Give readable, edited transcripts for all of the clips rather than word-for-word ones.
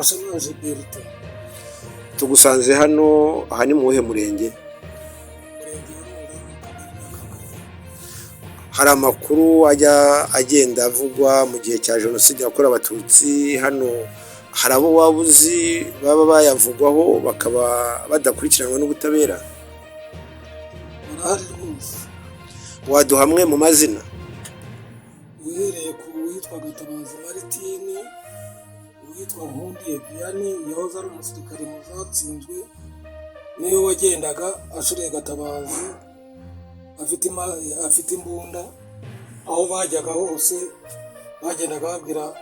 Mukabashamaje Bertin. Tugusanze hano, aha ni mu wuhe murenge? Umurenge wa Runda, akagari ni aka Kavumu. Hari amakuru ajya agenda avugwa mu gihe cya Jenoside yakorewe Abatutsi hano, hari abo waba uzi baba bayavugwaho bakaba badakurikiranwa n'ubutabera? Barahari rwose. Waduha amwe mu mazina? Uhereye ku witwa Gatabazi Maritini, uwitwa Nkundiye Vianney yahoze ari umusirikare mu zatsinzwe, niwe wagendaga ashoreye Gatabazi afite imbunda, aho bajyaga hose bagendaga babwira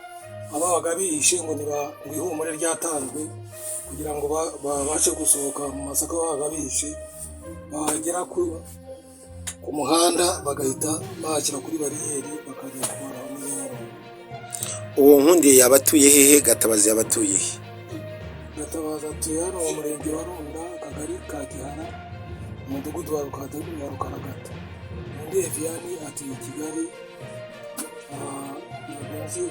ababaga bihishe ngo ngo ihumure ryatanzwe kugira ngo babashe gusohoka mu masaka babaga bihishe, bagera ku muhanda bagahita bahashyira kuri bariyeri bakajya kubara muri Nyabarongo. Uwo Nkundiye yaba atuye hehe? Gatabazi yaba atuye he? Gatabazi atuye hano mu murenge wa Runda, akagari ka Gihara, umudugudu wa Rukaragata. Nkundiye Vianney atuye i Kigali, ntabwo nzi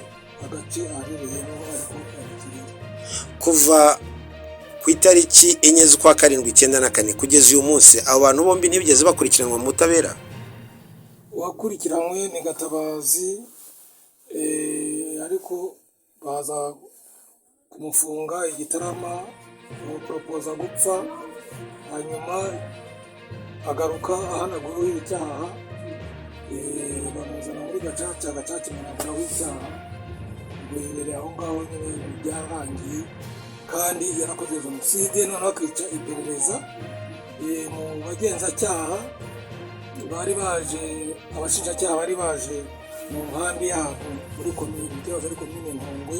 agace aherereyemo ariko ari i Kigali. Kuva ku itariki 4 z'ukwa 7 94 kugeza uyu munsi, abo bantu bombi ntibigeze bakurikiranwa mu butabera? Uwakurikiranywe ni Gatabazi, ariko baza kumufunga i Gitarama, bamuporopoza gupfa, hanyuma agaruka ahanaguweho icyaha, bamuzana muri Gacaca, Gacaca imuhanaguraho icyaha, ubwo yibereye aho ngaho nyine byararangiye, kandi yarakoze jenoside noneho akica iperereza mu bagenzacyaha bari baje, abashinjacyaha bari baje mu nkambi y'ahantu muri komine, byahoze ari komine Ntongwe,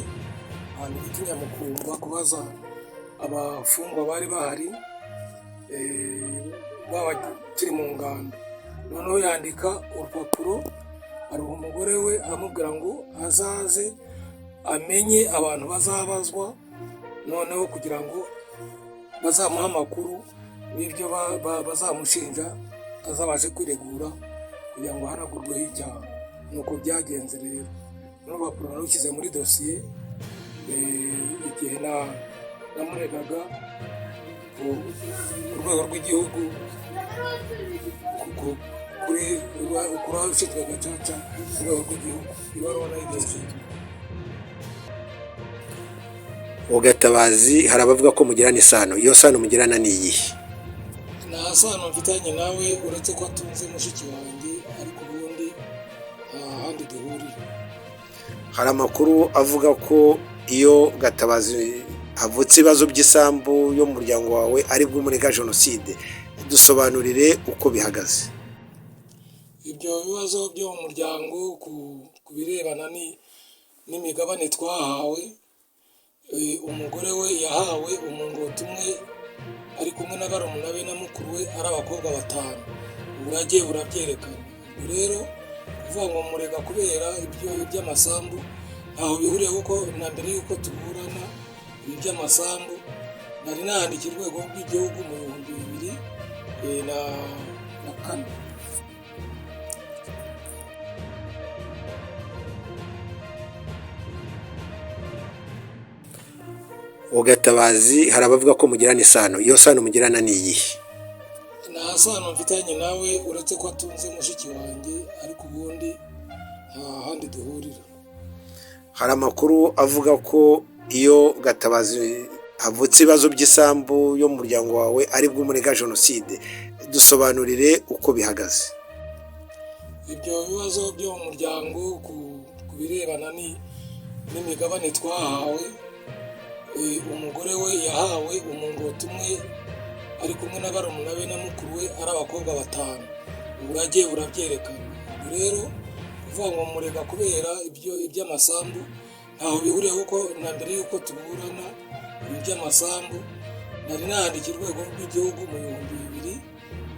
ahantu bita Nyamukumba, kubaza abafungwa bari bahari, baba turi mu ngando. Noneho yandika urupapuro aruha umugore we, amubwira ngo azaze amenye abantu bazabazwa, noneho kugira ngo bazamuhe amakuru n'ibyo bazamushinja azabashe kwiregura kugira ngo ahanagurweho icyaha. Nuko byagenze rero. N'urupapuro narushyize muri dosiye, igihe namuregaga ku rwego rw'igihugu kuri ushinzwe Gacaca ku rwego rw'igihugu, ibaruwa nayigejeje. Uwo Gatabazi hari abavuga ko mugirana isano, iyo sano mugirana ni iyihe? Nta sano mfitanye nawe uretse ko atunze mushiki wanjye, ariko ubundi nta handi duhurira. Hari amakuru avuga ko iyo Gatabazi havutse ibibazo by'isambu yo mu muryango wawe aribwo umurega jenoside, dusobanurire uko bihagaze. Ibyo bibazo byo mu muryango ku birebana n'imigabane twahawe, umugore we yahawe umungoti umwe ari kumwe na barumuna be na mukuru we, ari abakobwa 5, uburage burabyerekana. Ubwo rero kuvuga ngo murega kubera ibyo by'amasambu ntaho bihuriye, kuko na mbere y'uko tuburana ibi by'amasambu nari nahandikiye urwego rw'igihugu mu 2004. Uwo Gatabazi hari abavuga ko mugirana isano, iyo sano mugirana ni iyihe? Nta sano mfitanye nawe uretse ko atunze mushiki wanjye, ariko ubundi nta handi duhurira. Hari amakuru avuga ko iyo Gatabazi havutse ibibazo by'isambu yo mu muryango wawe aribwo umurega jenoside, dusobanurire uko bihagaze. Ibyo bibazo byo mu muryango ku birebana n'imigabane twahawe, umugore we yahawe umungoti umwe ari kumwe na barumuna be na mukuru we, ari abakobwa 5, uburage burabyerekana. Ubwo rero kuvuga ngo murega kubera ibyo iby'amasambu ntaho bihuriye, kuko na mbere y'uko tuburana ibi by'amasambu nari nahandikiye urwego rw'igihugu mu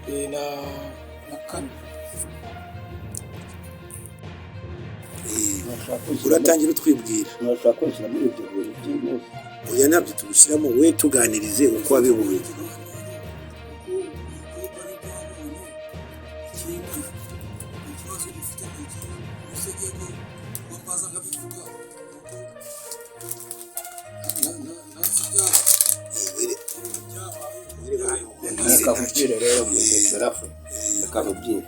2004. Uratangira utwibwira. Murashaka kunshyira muri ibyo bintu by'intuzi? Oya, ntabyo tugushyiramo, we tuganirize uko wabibonye. Ikibazo gifite ni iki? Usibye ko wambaza nkabivuga, Reka nkubwire rero mugeserafu, reka nkubwire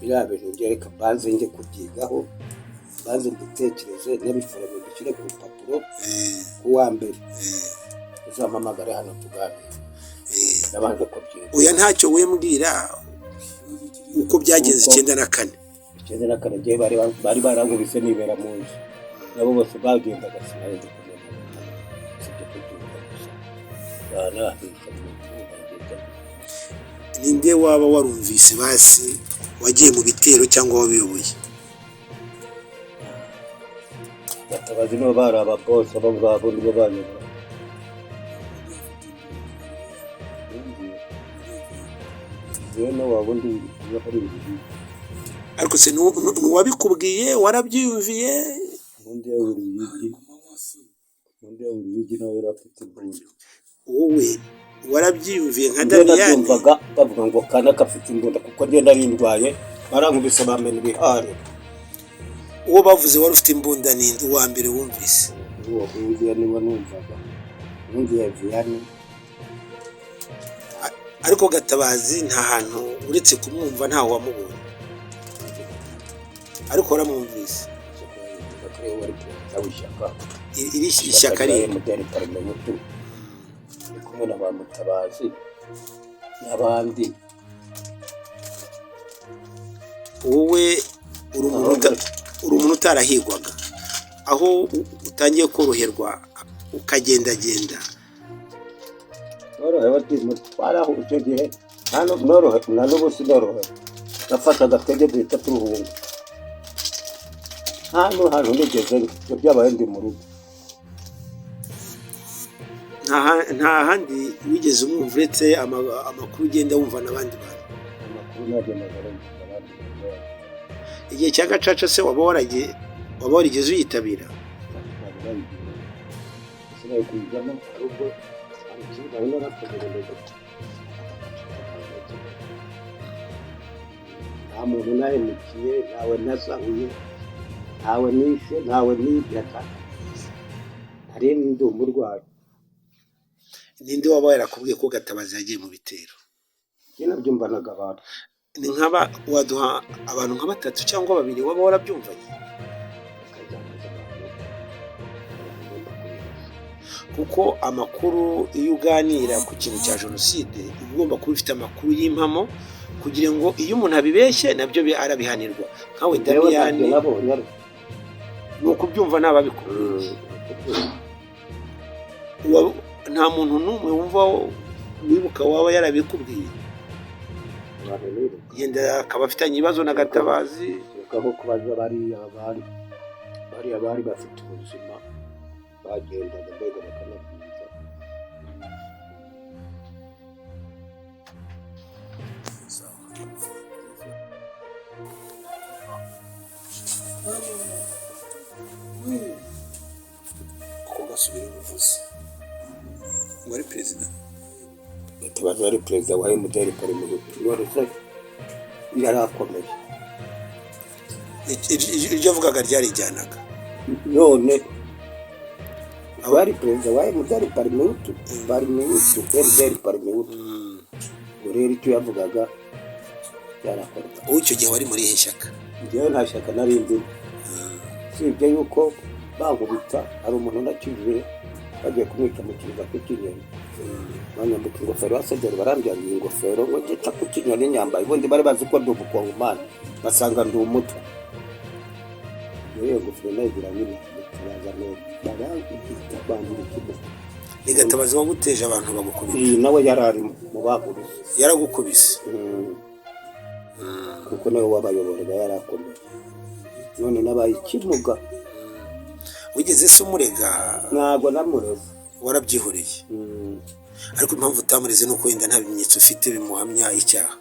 biriya bintu njye, reka mbanze njye kubyigaho, mbanze mbitekereze n'abiforome mbishyire ku rupapuro. Ku wa mbere uzampamagare hano tuganire, nabanje kubyiga. Oya, ntacyo wembwira uko byagenze 94. 94 njyewe bari barankubise nibera mu nzu, nabo bose bagendaga, sinari ndi kumwe nabo, sibyo kubyumva gusa banahisha mu nzu bagenda. Ninde waba warumvise basi wagiye mu bitero cyangwa wabiyoboye? Gatabazi nibo bari ababosi, abo ngabo nibo bayobora. Bene wa wundi uba hari ibiri. Ariko se ntiwabikubwiye, warabyiyumviye? Ubundi yawuriyigi, ubundi yawuriyigi nawe yari afite imbunda. Wowe warabyiyumviye nka Njye Damiyani? Nabyumvaga bavuga ngo kana gafite imbunda, kuko njye nari ndwaye, barankubise bamena ibihare. Uwo bavuze wari ufite imbunda ninde, uwa mbere wumvise? Uwo ngiye niwe numvaga, ngiye Viyani. Ariko Gatabazi nta hantu uretse kumwumva ntawe wamubonye, ariko waramwumvise? Akarere wari perezida w'ishyaka. Iri ishyaka rindi? MDR Parmehutu, ndi kumwe na ba Mutabazi n'abandi. Wowe uri umuntu utarahigwaga, aho utangiye koroherwa ukagendagenda? Norohewe twaraho icyo gihe, norohewe na n'ubu sinorohewe, nafata agatege duhita turuhunga, nta n'ahantu nigeze, ibyo byabaye ndi mu rugo. Nta handi wigeze umwumva uretse amakuru ugenda wumva n'abandi bantu? Amakuru nagendaga numva abandi bantu. Igihe cya gacaca se waba waragiye, waba warigeze uyitabira? Ntabwo nayigiye, sinari kuyijyamo, ahubwo hari ikindi nari narategereje. Nta muntu nahemukiye, ntawe nasahuye, ntawe nishe, ntawe nibye, nari ndi umurwayi. Ninde waba yarakubwiye ko Gatabazi yagiye mu bitero? Njye nabyumvanaga abantu. Ni nk'aba waduha abantu nka batatu cyangwa babiri waba warabyumvanye? Bakajyanaza abantu, abantu ngomba kubibaza. Kuko amakuru, iyo uganira ku kintu cya jenoside, uba ugomba kuba ufite amakuru y'impamo, kugira ngo iyo umuntu abibeshye nabyo arabihanirwa nkawe. Njyewe ntabyo Damiyani nabonye ariko. Ni ukubyumva ntababikubwiye? Nta muntu n'umwe wumva wibuka waba yarabikubwiye? Abantu biruka. Yenda akaba afitanye ibibazo na Gatabazi. Reka nko kubaza bariya bari bafite ubuzima, bagendaga mbega bakanabwiza. Kuko gasubira ubuvuzi wari perezida. Gatabazi wari perezida wa MDR Parmehutu, none se yari akomeye? Iryo avugaga ryarijyanaga. None wari perezida wa MDR Parmehutu, Parmehutu, MDR Parmehutu, ubwo rero icyo yavugaga byarakorwa. Wowe icyo gihe wari muri irihe shyaka? Njyewe nta shyaka nari ndimo, usibye yuko bankubita hari umuntu nakijije, bagiye kumwica mu kibuga ku kinyoni, banyambika ingofero ya sederi, barambyangira ingofero ngo ngica ku kinyoni nyambaye, ubundi bari bazi ko ndi umukongomani, basanga ndi umutwe. Iyo ngofero nayigira nyine Gatabaza barankubita bangira ikibuga. Ni Gatabazi waguteje abantu bagukubita? Iyi nawe yari ari mu bankubise. Yaragukubise? Kuko nawe wabayoboraga yari akomeye, none nabaye ikimuga. Wigeze se umurega? Ntabwo namureze. Warabyihoreye? Ariko impamvu utamureze ni uko wenda nta bimenyetso ufite bimuhamya icyaha?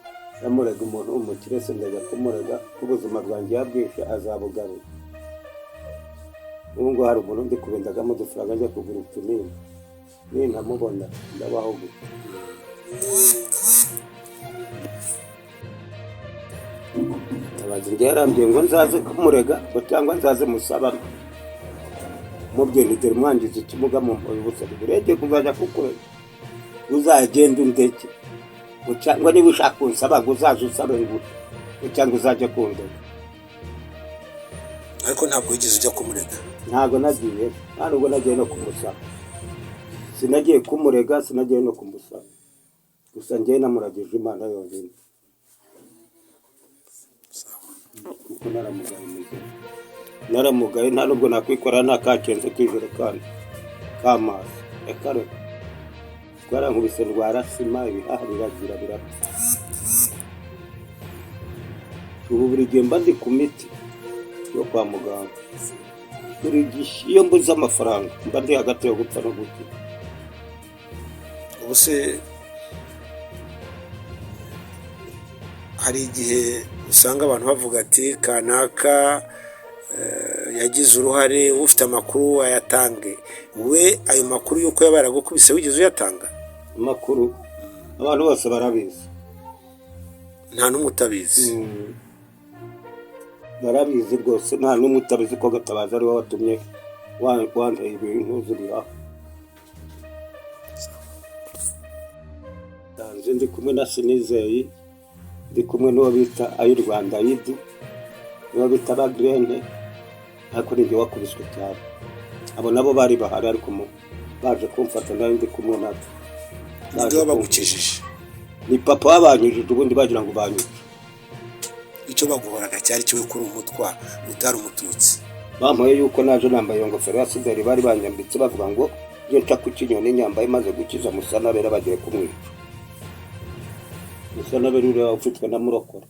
Namurega umuntu w'umukire se? Ndajya kumurega ko ubuzima bwanjye yabwishe azabugarura? Ubu ngubu hari umuntu undi kubendagamo udufaranga ajya kugura utunini, nintamubona ndabaho gute? Tabazi njye yarambwiye ngo nzaze kumurega, ngo cyangwa nzaze musaba mubwira, dore mwangiza ikimuga mu ubusa burege kuzajya kukurega, uzagenda undeke. Ngo niba ushaka kunsaba ngo uzaze usabe ngo cyangwa uzajye kundega. Ariko ntabwo wigeze ujya kumurega? Ntabwo nagiye, nta nubwo nagiye no kumusaba. Sinagiye kumurega, sinagiye no kumusaba, gusa njyewe namuragije Imana yonyine, kuko naramugaye muzima, naramugaye. Nta nubwo nakwikora nta kakenze k'ijerekani k'amazi. Reka reka, rwarankubise ndwara sima, ibihaha biragira birapfa. Ubu buri gihe mba ndi ku miti yo kwa muganga, buri gihe iyo mbuze amafaranga mba ndi hagati yo gupfa no gukira. Ubu se hari igihe usanga abantu bavuga ati kanaka yagize uruhare, ufite amakuru ayatange. We ayo makuru y'uko yaba yaragukubise wigeze uyatanga? Amakuru abantu bose barabizi. Nta n'umwe utabizi? Barabizi rwose, nta n'umwe utabizi ko Gatabazi ari we watumye wanteye ibintu ziriya. Nsanze ndi kumwe na Sinizeye, ndi kumwe n'uwo bita Ay'u Rwanda Yidi, n'uwo bita Bagirene, ariko ni njye wakubiswe cyane. Abo nabo bari bahari, ariko baje kumfata nari ndi kumwe nabo. Ninde Baje wabagukijije? Ni papa wabanyujije, ubundi bagira ngo banyuze. Icyo baguhoraga cyari kiwe kuri umutwa utari umututsi? Bampoye yuko naje nambaye iyo ngofero ya sideri bari banyambitse, bavuga ngo iyo nca ku kinyoni nyambaye maze gukiza Musanabera bagiye kumwica. Musanabera uriya ufitwe na Murokora.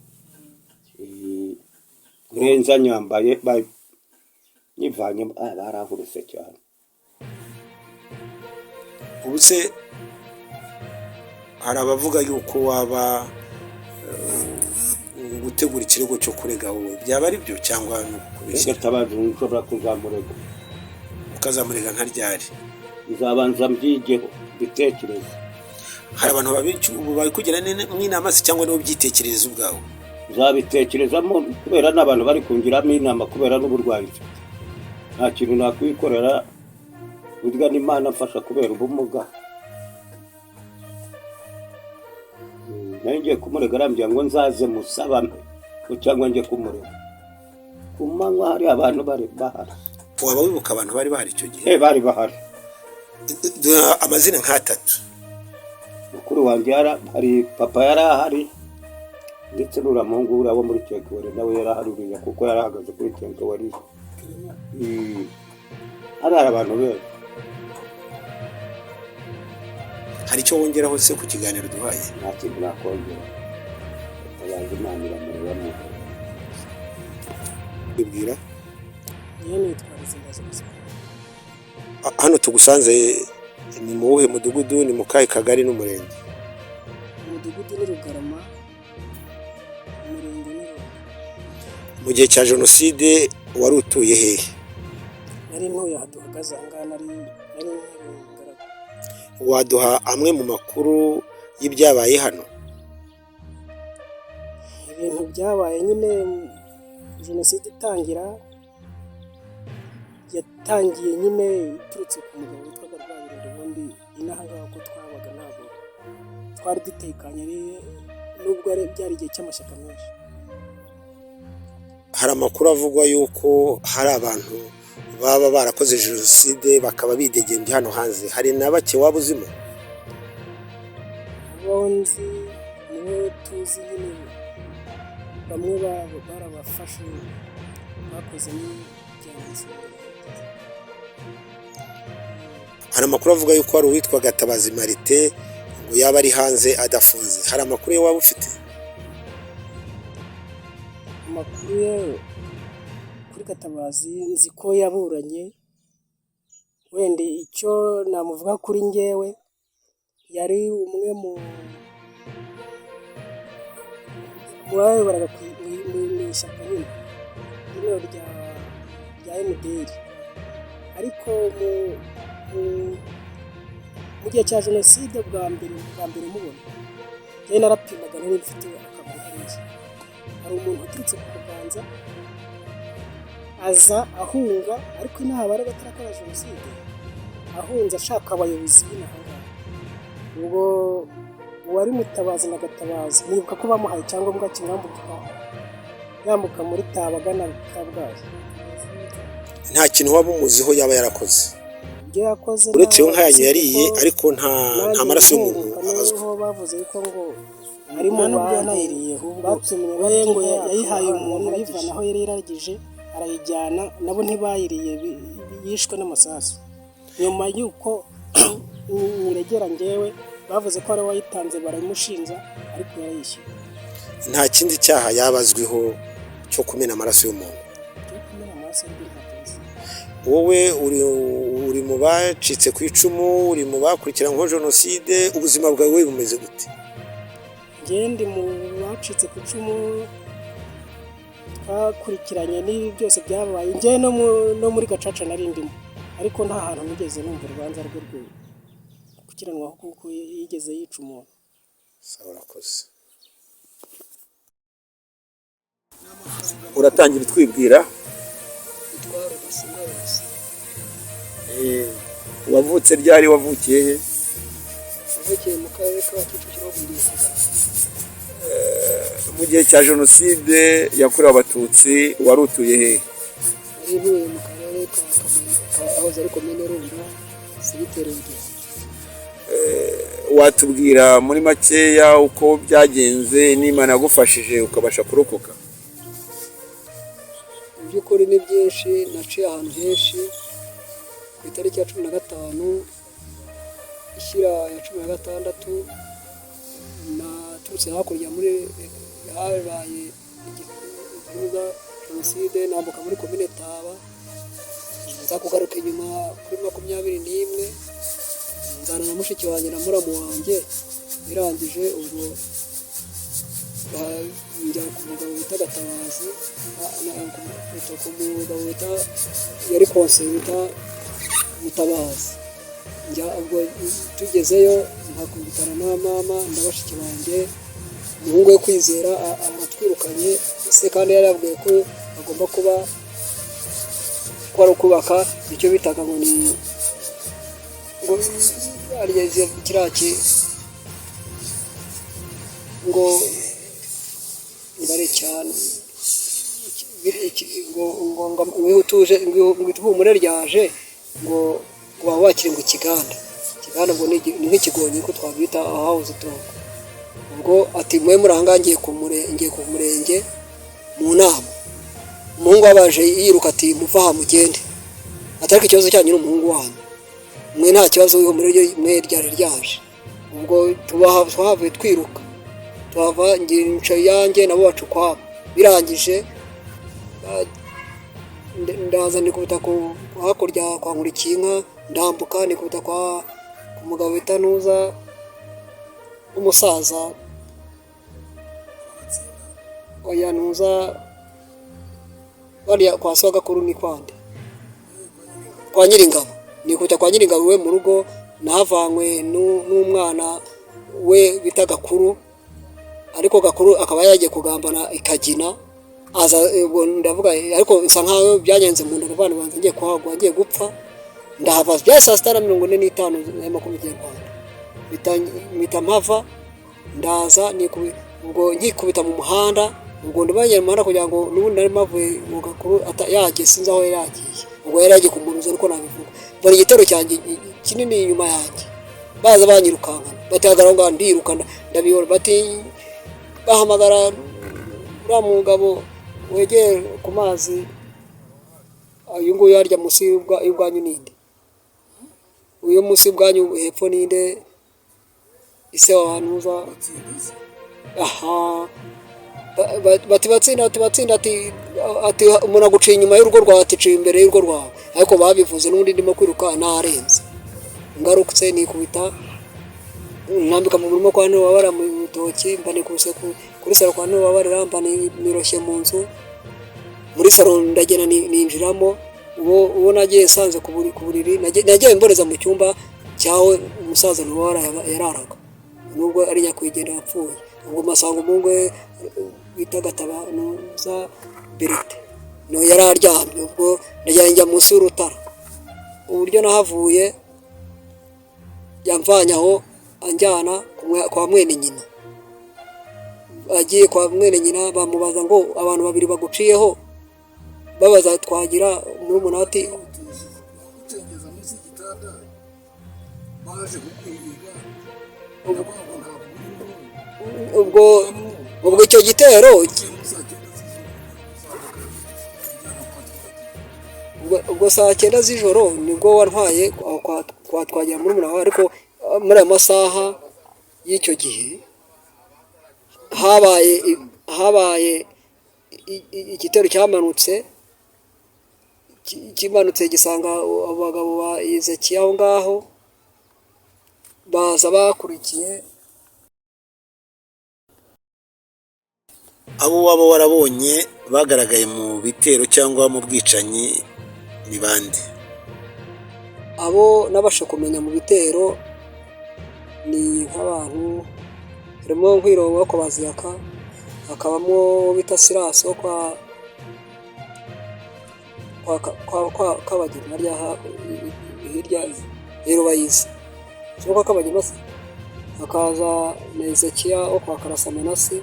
Kurenza nyambaye nyivanye, barankubise cyane. Ubu se hari abavuga yuko waba gutegura ikirego cyo kurega wowe, byaba ari byo cyangwa ni ukubeshya? Gatabazi nshobora kuzamurega. Ukazamurega nka ryari? Nzabanza mbyigeho, mbitekereze. Hari abantu ubu babikugira mw'inama se cyangwa nibo byitekerereza ubwawe? Nzabitekerezamo kubera n'abantu bari kungiramo inama, kubera n'uburwayi mfite nta kintu nakwikorera. Burya n'Imana mfasha kubera ubumuga. Nari ngiye kumurega, arambwira ngo nzaze musabame ngo cyangwa njye kumurega ku manywa hari abantu bari bahari. Waba wibuka abantu bari bahari icyo gihe? Bari bahari. Duha amazina nk'atatu. Mukuru wanjye hari papa yari ahari, ndetse n'uriya muhungu uriya wo muri kenkaweri nawe yari ahari uriya, kuko yari ahagaze kuri kenkaweri. Hari abantu benshi. Hari icyo wongeraho se ku kiganiro duhaye? Nta kintu nakongera. Gatabazi Imana iramureba mu Bibwira. Niyo nitwa Ruzindazi Ubuzima. Hano tugusanze ni mu wuhe mudugudu, ni mu kahe kagari n'umurenge? Umudugudu ni Rugarama, umurenge ni Ruga. Mu gihe cya jenoside wari utuye hehe? Nari ntuye aha duhagaze aha ngaha, nari nkiri ingaragu. Waduha amwe mu makuru y'ibyabaye hano? Ibintu byabaye nyine, jenoside itangira, yatangiye nyine iturutse ku mugabo witwaga Rwabirinda. Ubundi inaha ngaha ko twabaga ntabwo twari dutekanye, nubwo byari igihe cy'amashyaka menshi. Hari amakuru avugwa yuko hari abantu baba barakoze jenoside bakaba bidegembya hano hanze, hari na bake waba uzimo? Abo nzi nibo tuzi nyine, bamwe barabafashe bakoze n'ibya. Hari amakuru avuga yuko hari uwitwa Gatabazi Marite ngo yaba ari hanze adafunze, hari amakuru ye waba ufite? Amakuru ye kuri Gatabazi nzi ko yaburanye, wenda icyo namuvuga kuri njyewe, yari umwe mu bayoboraga mu ishyaka nyine rino rya MDR, ariko mu gihe cya jenoside bwa mbere mubona njyewe narapimaga, nari mfite akabari hariya. Hari umuntu uturutse ku Muganza aza ahunga, ariko inaha bari batarakora jenoside, ahunze ashaka abayobozi b'inaha ngaha. Ubwo Uwari Mutabazi na Gatabazi, nibuka ko bamuhaye icyangombwa kimwambuka yambuka muri Taba agana Kabgayi. Nta kintu waba umuziho yaba yarakoze? Ibyo yakoze Uretse iyo nta nka yanyu yariye, kuko ariko nta nanjye maraso y'umuntu nkunguka abazwa. Niho bavuze yuko ngo ari mu Nta nubwo bantu yanayiriye, ahubwo batumye we ngo inka yacu yayihaye ahantu umuntu yari ayivana iragije. Aho yari iragije arayijyana, nabo ntibayiriye, yishwe n'amasasu. Nyuma y'uko nyiregera njyewe, bavuze ko ari we wayitanze, baramushinja, ariko yarayishyuye. Nta kindi cyaha yaba azwiho cyo kumena amaraso y'umuntu? Cyo kumena amaraso y'ibyo ntabyo nzi. Wowe uri mu bacitse ku icumu, uri mu bakurikiranyweho jenoside, ubuzima bwawe bumeze gute? Njyewe ndi mu bacitse ku icumu, twakurikiranye n'ibi byose byabaye. Njyewe no muri gacaca nari ndimo, ariko nta hantu nigeze numva urubanza rwe gukiranwaho kuko yigeze yica umuntu. Sawa, urakoze. Uratangira utwibwira. Yitwa Rudasingwa Innocent. Wavutse ryari? Wavukiye he? Wavukiye mu karere ka Kicukiro, mu Murenge wa Kagarama. Mu gihe cya jenoside yakorewe Abatutsi wari utuye hehe? Nari ntuye mu karere ka Kamonyi, ahoze ari komine Runda, segiteri Rugero. Watubwira muri makeya uko byagenze n'Imana yagufashije ukabasha kurokoka? Mu by'ukuri ni byinshi, naciye ahantu henshi. Ku itariki ya 15 ishyira ya 16, naturutse hakurya muri habaye igikorwa jenoside, nambuka muri komine Taba, nza kugaruka inyuma kuri 21, nzana na mushiki wanjye na muramu wanjye. Birangije ubwo njya ku mugabo bita Gatabazi, ku mugabo bita, yari konseye, bita Mutabazi. Njya ubwo tugezeyo nkakubitana na mama na bashiki banjye, umuhungu we Kwizera aratwirukanye se, kandi yari yabwiye ko agomba kuba ko ari ukubaka icyo bitaga ngo ni ngo ariya kiriya ngo ngare cyane ngo utuje ngo ihumure ryaje, ngo ngo baba bakiri ngo ikiganda. Ikiganda ngo ni nk'ikigonyi ko twabyita ahahoze itongo. Ubwo ati: "Mwe muri aha ngaha, ngiye ku murenge mu nama." Umuhungu wabaje yiruka ati: "Muva aha mugende." Ati: "Ariko ikibazo cyanyu ni umuhungu wanyu, mwe nta kibazo, ihumure ryo mwe ryari ryaje." Ubwo tubaha twahavuye twiruka, tuhava ngica iyanjye, nabo baca ukwabo. Birangije ndaza nikubita ku hakurya kwa Nkurikiyinka, ndambuka nikubita kwa ku mugabo bita Ntuza w'umusaza, oya, Ntuza bariya kwa Sogakuru, ni kwande, kwa Nyiringabo. Nikubita kwa Nyiringabo we mu rugo, nahavanywe n'umwana we bita Gakuru, ariko Gakuru akaba yagiye kugambana ikagina aza. Ubwo ndavuga, ariko bisa nkaho byagenze mu nda, abana banjye ngiye kuhagwa, ngiye gupfa. Ndahava byari saa sita na 45 y'amakuru y'Ikinyarwanda, mpita mpava, ndaza ubwo nkikubita mu muhanda. Ubwo ndabagera mu muhanda kugira ngo n'ubundi nari mavuye mu Gakuru yagiye, sinzi aho yari yagiye. Ubwo yari yagiye kumuruza, niko nabivuga. Mbona igitero cyanjye kinini inyuma yanjye, baza banyirukankana, bati: "Hagarara aho ngaho." Ndiruka, ndabibona, bati bahamagara uriya mugabo wegeye ku mazi, uyu nguyu harya munsi y'ubwanyu ninde? Uyu munsi y'ubwanyu hepfo ninde? Ise wa Ntuza aha. Bati: "Batsinda." Ati: "Batsinda." Ati: "Umuntu aguciye inyuma y'urugo rwawe." Ati: "Ciye imbere y'urugo rwawe." Ariko babivuze n'ubundi ndimo kwiruka narenze, ngarutse nikubita, ntambika mu murima kwa Ntiwabara mu rutoki, mba nikubise kuri salo kwa Ntiwabarira, mba niroshye mu nzu muri salo, ndagenda ninjiramo. Uwo nagiye nsanze ku buriri, nagiye mboreza mu cyumba cyaho umusaza Ntiwabara yararaga, nubwo ari nyakwigendera wapfuye. Ubwo mpasanga umuhungu we bita Gatabanuza Berite, no yari aryamye. Ubwo ndagenda njya munsi y'urutara. Uburyo nahavuye yamvanye aho. anjyana kwa mwene nyina. Agiye kwa mwene nyina bamubaza ngo abantu babiri baguciyeho, babaza Twagira murumuna ati gucengeza munsi y'igitanda baje kuguhiga, ndavuga ngo ntabwo urimo. Ubwo icyo gitero Mu saa 9 z'ijoro uzamuka ujyana kwa Twagira. Ubwo saa 9 z'ijoro nibwo wantwaye aho kwa Twagira murumuna wawe, ariko muri ayo masaha y'icyo gihe habaye igitero cyamanutse kimanutse gisanga abo bagabo ba Ezekiya aho ngaho, baza bakurikiye. Abo waba warabonye bagaragaye mu bitero cyangwa mu bwicanyi ni bande? Abo nabasha kumenya mu bitero ni nk'abantu harimo Nkwirongo wo kwa Baziyaka, hakabamo uwo bita Sirasi wo kwa Kabagema harya hirya ya Rubayiza, si kwa Kabagema se, hakaza na Ezekiya wo kwa Karasa Manase.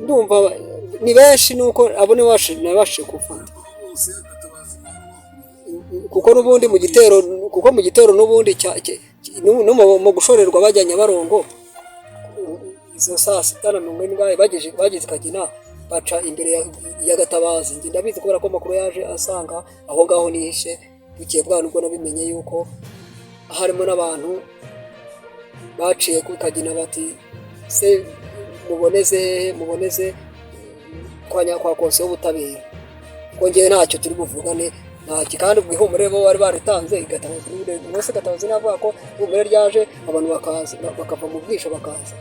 Ndumva ni benshi, nuko abo nabashije gufata. Bose Gatabazi bari Kuko n'ubundi mu gitero, kuko mu gitero n'ubundi no mu gushorerwa bajya Nyabarongo izo saa 6 na 40, bageze Kagina baca imbere ya Gatabazi. Njye ndabizi kubera ko amakuru yaje asanga aho ngaho nihishe. Bukeye bwa nubwo nabimenye yuko harimo n'abantu baciye ku Kagina bati: "Se muboneze, muboneze kwa konseye w'ubutabera," kuko njyewe ntacyo turi buvugane, ntacyo. Kandi ubwo ihumure bo bari baritanze Gatabazi bose. Gatabazi navuga ko ihumure ryaje, abantu bakaza bakava mu bwisho bakaza.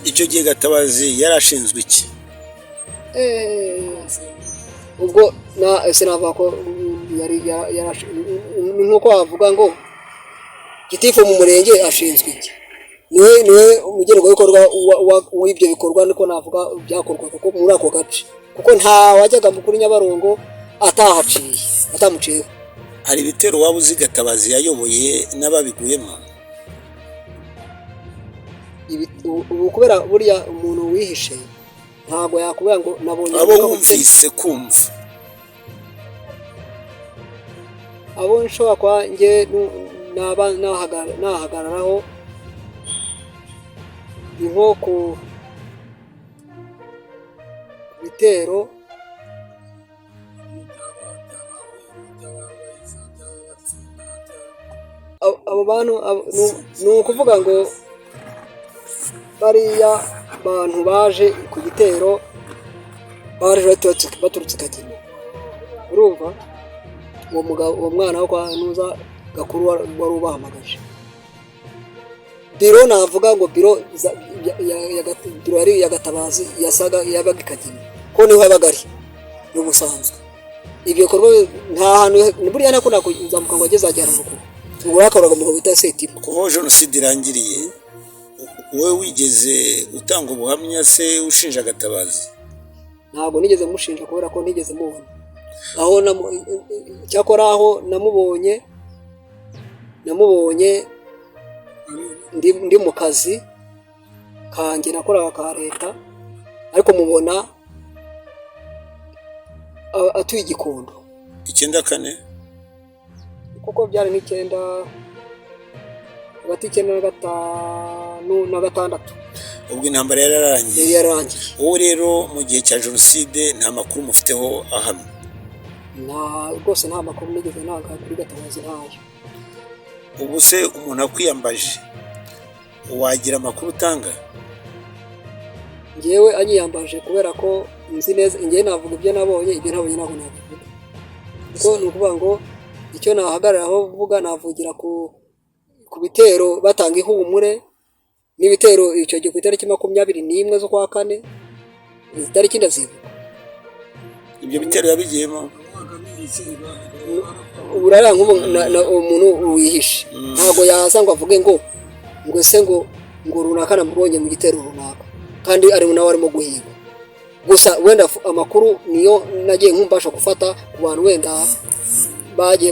Icyo gihe Gatabazi yari ashinzwe iki? Ubwo na sinavuga ko yari ni nk'uko wavuga ngo gitifu mu murenge ashinzwe iki, niwe umugenerwabikorwa w'ibyo bikorwa, niko navuga byakorwa kuko muri ako gace, kuko nta wajyaga kuri Nyabarongo atahaciye, atamuciyeho. Hari ibitero waba uzi Gatabazi yayoboye n'ababiguyemo? Ubu kubera buriya umuntu wihishe ntabwo yakubwira ngo nabonye Abo runaka. Wumvise kumva. Abo nshobora kuba njye naba nahagararaho ni nko ku bitero abo bantu ni ukuvuga ngo bariya bantu baje ku gitero baje baturutse Kagina, urumva uwo mugabo, uwo mwana wo kwa Ntuza Gakuru wari ubahamagaje biro, navuga ngo biro biro yari iya Gatabazi yasaga yabaga i Kagina, ko niho yabaga ari n'ubusanzwe. Ibyo bikorwa nta hantu buriya nako nakuzamuka ngo ageze ajyana ruguru, ubwo yakoraga umugabo bita Setiba. Kuva aho jenoside irangiriye, wowe wigeze utanga ubuhamya se ushinja Gatabazi? Ntabwo nigeze mushinja kubera ko ntigeze mubona aho cyakora aho namubonye ndi mu kazi kanjye nakoraga ka leta, ariko mubona atuye i Gikondo. 94? Kuko byari nk'icyenda, hagati y'95 na 6. Ubwo intambara yari yararangiye? Yari yararangiye. Wowe rero mu gihe cya jenoside nta makuru mufiteho ahamye? Nta rwose, nta makuru nigeze ntanga kuri Gatabazi, ntayo. Ubu se umuntu akwiyambaje wagira amakuru utanga? Njyewe anyiyambaje, kubera ko nzi neza, njyewe navuga ibyo nabonye, ibyo ntabonye ntabwo nabivuga, kuko ni ukuvuga ngo icyo nahagararaho mvuga, navugira ku bitero batanga ihumure n'ibitero icyo gihe ku itariki 21 z'ukwa kane. Izi tariki ndazibuka. Ibyo bitero yabigiyemo? Urariya nk'ubu umuntu wihishe ntabwo yaza ngo avuge ngo ese ngo runaka namubonye mu gitero runaka, kandi ari nawe arimo guhiga. Gusa wenda amakuru niyo nagiye nkumbasha gufata ku bantu wenda. Bagiye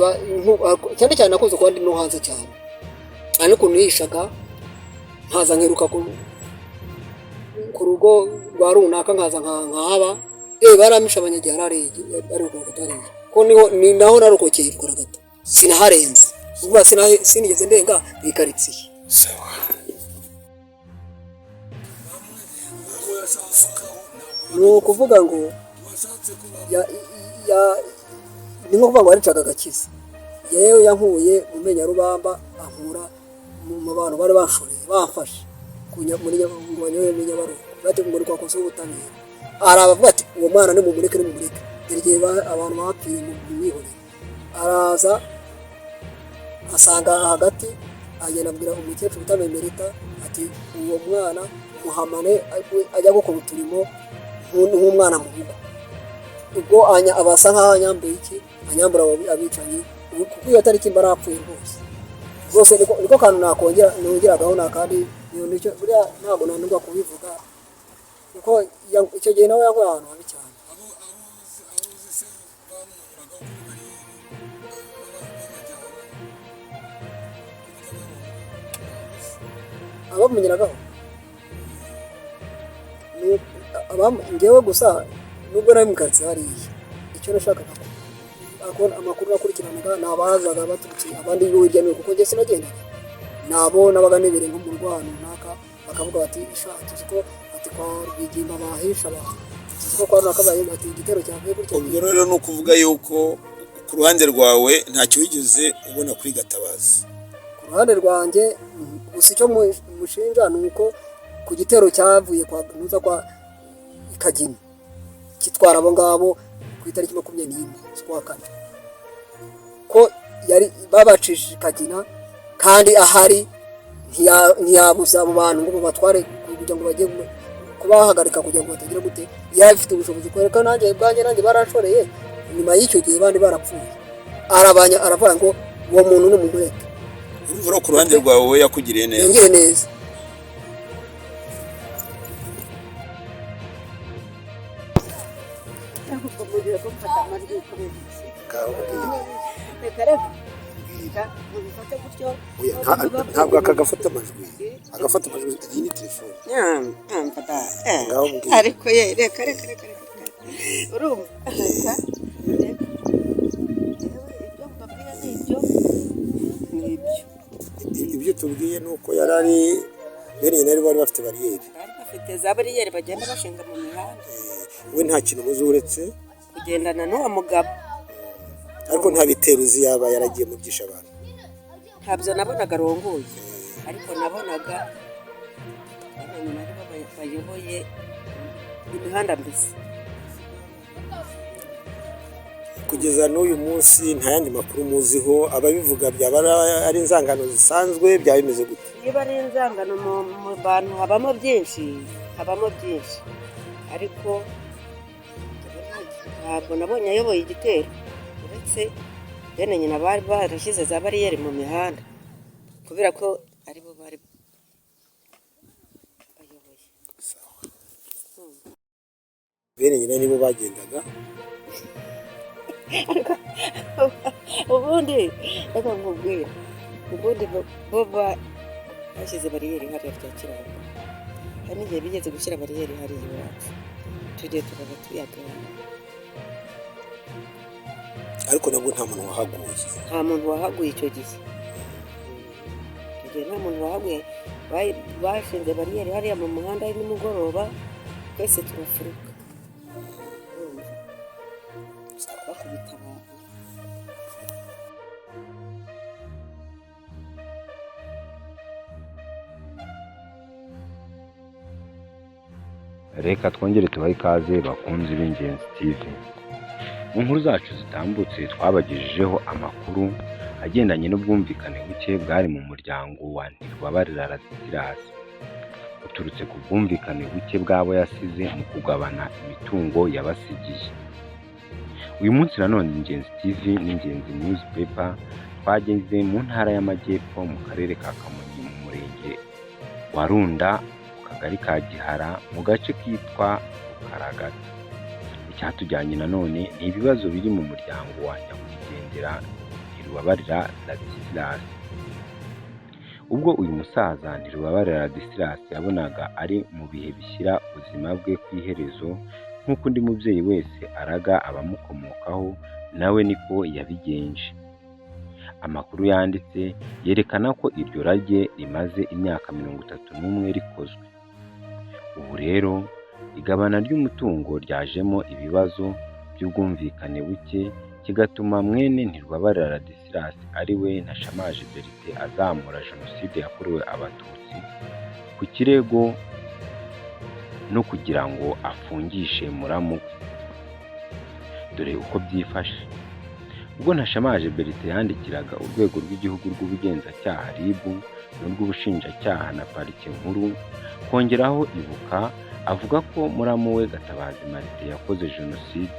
cyane cyane nakunze kuba ndi no hanze cyane, hari n'ukuntu yihishaga nkaza nkiruka ku rugo rwa runaka, nkaza nkahaba. Baramisha abanyagihe ari Rukaragata hariya, ko niho ni naho narokokeye Rukaragata, sinaharenze ubwo, sinigeze ndenga mu ikaritsiye. Sawa. Ni ukuvuga ngo ni nko kuvuga ngo yaricaga agakiza. Yewe, yankuye mu Menyarubamba, ankura mu bantu bari banshoreye, bamfashe muri ngo banyoye muri Nyabarongo, bati ngo ni kwa komisiyo y'ubutabera. Arabavuga ati: "Uwo mwana nimumureke, nimumureke, dore igihe abantu bapfiye mu mwihorere." Araza asanga hagati, agenda abwira umukecuru utamemerita ati: "Uwo mwana muhamane ajya gukora uturimo nk'umwana mu rugo." Ubwo aba asa nkaho anyambuye iki, anyambura abo abicanyi. Ubu kuko iyo tariki mba narapfuye rwose rwose, niko kantu nakongera nongeragaho nakandi. Nicyo buriya ntabwo nanirwa kubivuga, kuko icyo gihe nawe yankuye ahantu habi cyane. Abo uzi se bamunyuragaho kuri bariyeri babajyana kuri Nyabarongo? Abamunyuragaho njyewe gusa, nubwo nari mu karitsiye hariya, icyo nashakaga amakuru nakurikiranaga ni abazaga baturutse abandi bo hirya no hino, kuko njye sinagendaga, nabo nabaga nibereye nko mu rugo ahantu runaka, bakavuga bati: "Sha, tuzi ko," ati, "kwa Rwigimba bahisha abantu, tuzi ko kwa runaka ati igitero cyavuye gutya." Ubwo rero ni ukuvuga yuko ku ruhande rwawe ntacyo wigeze ubona kuri Gatabazi? Ku ruhande rwanjye gusa icyo mushinja ni uko ku gitero cyavuye kwa Ntuza, kwa Kagina, kitwara abo ngabo ku itariki 21 z'ukwa kane, ko yari babacishije Kagina kandi ahari, ntiyabuza abo bantu ngo babatware kugira ngo bajye kubahagarika, kugira ngo batagira gute. Yari afite ubushobozi, kubera ko nanjye ubwanjye nanjye barashoreye nyuma y'icyo gihe, bandi barapfuye, arabanya aravuga ngo uwo muntu ni mumureke. Urumva rero ku ruhande rwawe we yakugiriye neza. Yongeye neza. Mugiye kumfata amajwi kubera iki? Reka reka reka mubifate gutyo. Oya, ntabwo aka gafata amajwi, agafata amajwi iyi ni telefone. Mfata. Ngaho mbwira. Ariko ye, reka reka reka reka, urumva, reka reka. Yewe, ibyo mbabwira ni ibyo, ni ibyo. Ibyo tubwiye ni uko yari ari bene nyina, bari bafite bariyeri. Bari bafite za bariyeri bagenda bashinga mu mihanda. We nta kintu muzi uretse kugendana n'uwo mugabo. Ariko nta bitero uzi yaba yaragiye mu byisha abantu? Ntabyo nabonaga arongoye, ariko nabonaga bene nyina aribo bayoboye imihanda mbese. Kugeza n'uyu munsi nta yandi makuru muziho? Ababivuga byaba ari inzangano zisanzwe, byaba bimeze gute? Niba ari inzangano mu bantu habamo byinshi, habamo byinshi, ariko ntabwo nabonye ayoboye igitero, uretse bene nyina bari barashyize za bariyeri mu mihanda, kubera ko aribo bari bayoboye. Bene nyina nibo bagendaga. Ubundi reka nkubwire, ubundi bo bashyize bariyeri hariya rya Kirambo, hari n'igihe bigeze gushyira bariyeri hariya iwacu, tugiye tukaba tuyagana. Ariko nabwo nta muntu wahaguye? Nta muntu wahaguye icyo gihe. Icyo gihe nta muntu wahaguye. Bashinze bariyeri hariya mu muhanda ari nimugoroba, twese turafuruka. Urumva? Bakubita abantu. Reka twongere tubahe ikaze bakunzi b'Ingenzi TV. Mu nkuru zacu zitambutse twabagejejeho amakuru agendanye n'ubwumvikane buke bwari mu muryango wa Ntirwabarira Ladislas, buturutse ku bwumvikane buke bw'abo yasize mu kugabana imitungo yabasigiye. Uyu munsi nanone Ingenzi TV n'Ingenzi Newspaper twageze mu ntara y'Amajyepfo, mu karere ka Kamonyi, mu murenge wa Runda, mu kagari ka Gihara, mu gace kitwa Rukaragata. Icyatujyanye nanone ni ibibazo biri mu muryango wa nyakwigendera. Ntirubabarira Ladislas. Ubwo uyu musaza Ntirubabarira Ladislas yabonaga ari mu bihe bishyira ubuzima bwe ku iherezo, nk'uko undi mubyeyi wese araga abamukomokaho, nawe niko yabigenje. Amakuru yanditse yerekana ko iryo rage rimaze imyaka 31 rikozwe. Ubu rero igabana ry'umutungo ryajemo ibibazo by'ubwumvikane buke, kigatuma mwene Ntirubabarira Ladislas ari we Ntashamaje Bertin azamura Jenoside yakorewe Abatutsi ku kirego no kugira ngo afungishe muramu we. Dore uko byifashe. Ubwo Ntashamaje Bertin yandikiraga Urwego rw'Igihugu rw'Ubugenzacyaha RIB n'urw'Ubushinjacyaha na Parike Nkuru, kongeraho Ibuka, avuga ko muramu we Gatabazi Martin yakoze Jenoside.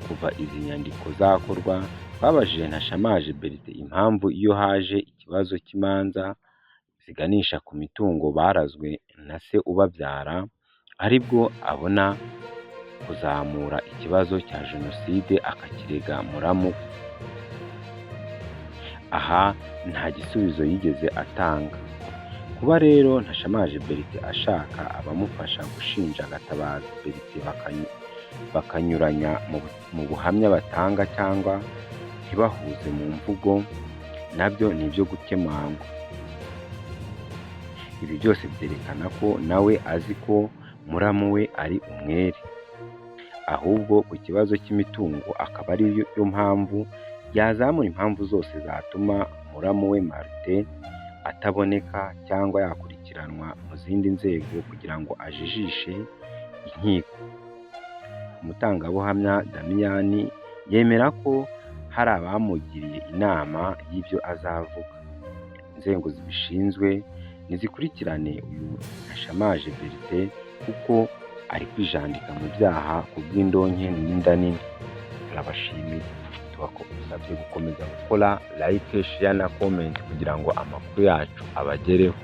Kuva izi nyandiko zakorwa, twabajije Ntashamaje Bertin impamvu iyo haje ikibazo cy'imanza ziganisha ku mitungo barazwe na se ubabyara, aribwo abona kuzamura ikibazo cya Jenoside akakirega muramu we. Aha nta gisubizo yigeze atanga. Kuba rero Ntashamaje Bertin ashaka abamufasha gushinja Gatabazi Bertin bakanyuranya mu buhamya batanga cyangwa ntibahuze mu mvugo, nabyo ni ibyo gukemangwa. Ibi byose byerekana ko nawe azi ko muramu we ari umwere, ahubwo ku kibazo cy'imitungo akaba ari yo mpamvu yazamura impamvu zose zatuma muramu we Martin ataboneka cyangwa yakurikiranwa mu zindi nzego kugira ngo ajijishe inkiko. Umutangabuhamya Damiyani yemera ko hari abamugiriye inama y'ibyo azavuga. Inzego zibishinzwe nizikurikirane uyu Ntashamaje Bertin kuko ari kwijandika mu byaha ku bw'indonke n'inda nini. Turabashimiye, tubasabye gukomeza gukora like, share na comment kugira ngo amakuru yacu abagereho.